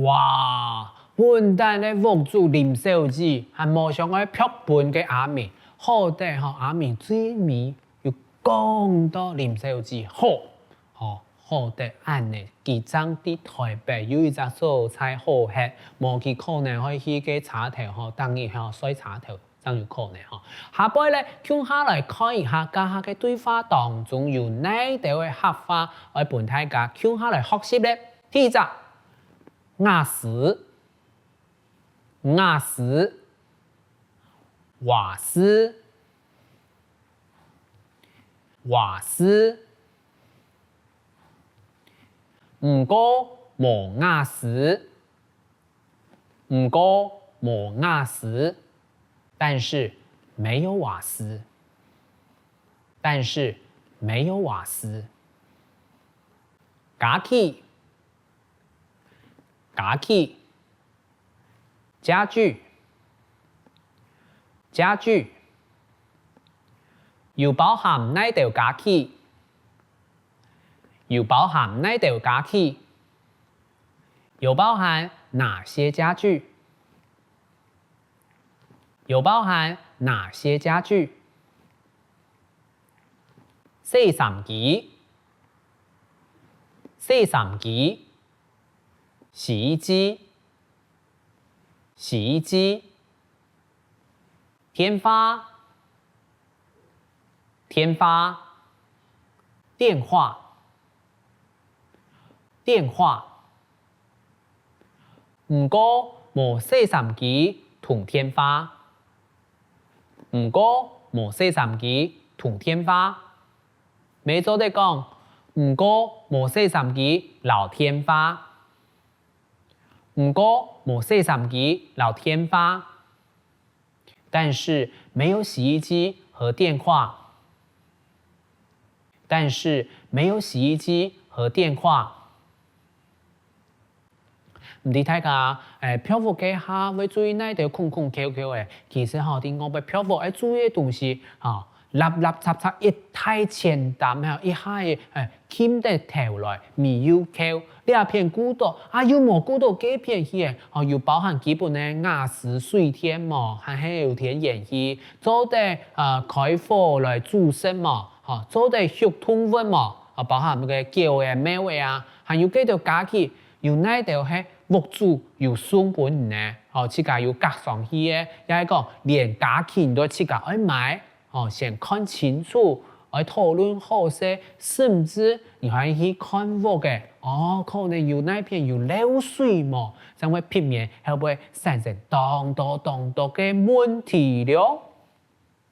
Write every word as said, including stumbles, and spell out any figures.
哇，笨蛋个屋主林小姐，還無想愛拍分个阿明，好得吼阿明最尾有講到林小姐好，吼，好得恁呢，佢正在台北有一隻所在好歇，無佢可能會去該車頭吼，逐日吼睡車頭，正有可能吼。下背咧，共下來看一下，頭下个對話當中有哪兜个客話，愛分大家共下來學習咧。第一隻，瓦斯，瓦斯，瓦斯，瓦斯。毋過無瓦斯，毋過無瓦斯，但是沒有瓦斯，但是沒有瓦斯。家具，家具，家具，家具，有包含哪兜家具？有包含哪兜家具？有包含哪些家具？有包含哪些家具？洗衫機，洗衫機，洗衣機，洗衣机，電話，電話，電話，電話。毋過無洗衫機同電話，毋過無洗衫機同電話。乜做得講，毋過無洗衫機摎電話，毋過無洗衫機摎電話。但是沒有洗衣機和電話，但是沒有洗衣機和電話。毋知大家，誒，漂浮該下會注意哪兜空空竅竅誒？其實吼，在外背漂浮愛注意个東西，吼，垃垃雜雜一大千擔，吼，一下仔，誒，掔得頭來，尾又竅。這片顧著，啊，又無顧著該片去誒，吼，有包含基本个瓦斯、水電無，還係有電源器，做得，呃，開火來煮食無，吼，做得畜動物無，啊，包含該个狗仔、貓仔啊，還有幾多家具， 有哪兜係屋主有送分你呢？吼，自家有加上去个，也係講連家具你都自家愛買，吼，先看清楚，愛討論好勢，甚至你還去看屋个，哦，可能有哪片有漏水無，正會避免會毋會產生當多當多个問題了。